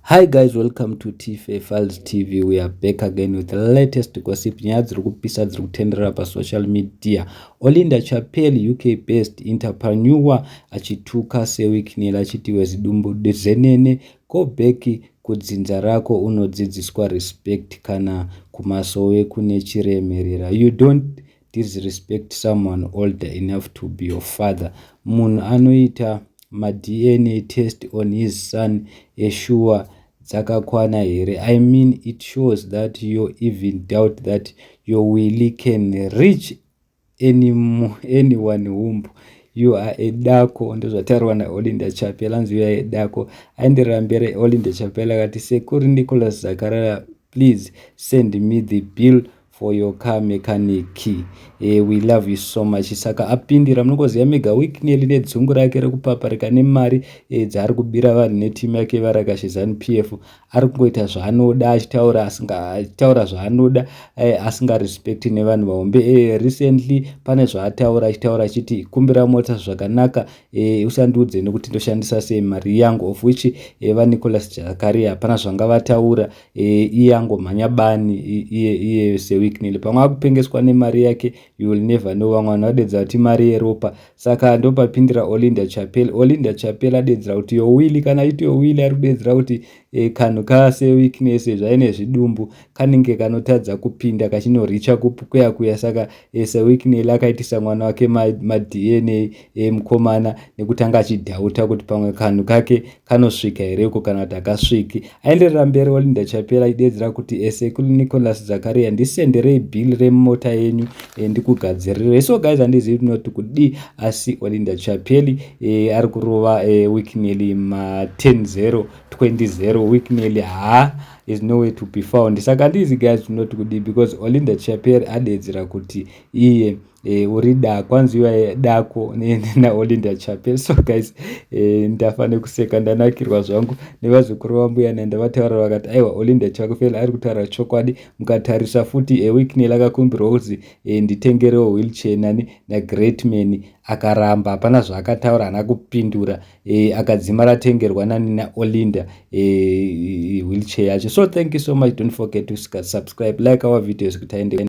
Hi guys, welcome to TFA Files TV. We are back again with the latest gossip. Nyaya dziri kupisa dziri kutenderera pasocial media. Olinda Chapel, UK based entrepreneur, achituka Sir Wicknell achiti, "Wezidumbu zenene, go back kudzinza rako unodzidziswa respect, kana kumasowe kune chiremerera. You don't disrespect someone older enough to be your father. Munhu anoita maDNA test on his son, esure dzakakwana here? I mean, it shows that you even doubt that your willy can reach anyone womb. You are a dako." Ndozvataurwa naOlinda Chapel, anzi, "You are a dako." Aenderera mberi Olinda Chapel akati, "Sekuru Nicholas Zakaria, please send me the bill for your car mechanic. We love you so much." Saka apindira, munongoziva mega Wicknell nedzungu rake rekupaparika nemari dzaari kubira vanhu netimu yake varakashe ZANU PF. Ari kungoita zvaanoda, achitaura zvaanoda, asingarespecti nevanhu vahombe. Recently pane zvaataura, achitaura achiti, "Kumbira mota zvakanaka, usandiudze nekuti ndoshandisa sei mari yangu," of which vaNicholas Zakaria hapana zvanga vataura. Iye angomhanya bani iye seWicknell, pamwe akupengeswa nemari yake, you will never know. Vamwe vanhu vadedzera kuti mari yeropa. Saka ndopapindira Olinda Chapel. Olinda Chapel adedzera kuti yowili, kana aiti yowili, ari kudedzera kuti kanhu kaseWicknell zvaine zvidumbu kanenge kanotadza kupinda kachinoricha kuya kuya. Saka seWicknell akaitisa mwana wake maDNA mukomana, nekuti anga achidoubta kuti pamwe kanhu kake kanosvika hereko kana kuti akasviki. Aenderera mberi Olinda Chapel achidedzera kuti, "Sekuru Nicholas Zakaria, ndisenderei bhili remota yenyu, ndikugadzirire." So guys, handizivi tinoti kudii, asi Olinda Chapel ari kurova Wicknell ma 10 0 20 0. Wicknell ha is nowhere to be found. Saka handizi guys tinoti kudii, because Olinda Chapel adedzera kuti iye uri dako, anziwa dako naOlinda Chapel. So guys, ndafa nekuseka, ndanakirwa zvangu nevazukuru vambuya nandavataura, vakati, "Aiwa, Olinda Chapel ari kutaura chokwadi." Mukatarisa futi, Wicknell akakumbirwa kuzi nditengerewo wheelchair nani naGreatman, akaramba, hapana zvaakataura, haana kupindura, akadzima ratengerwa nani naOlinda wheelchair yacho. So thank you so much. Don't forget to subscribe, like our videos kuti aende.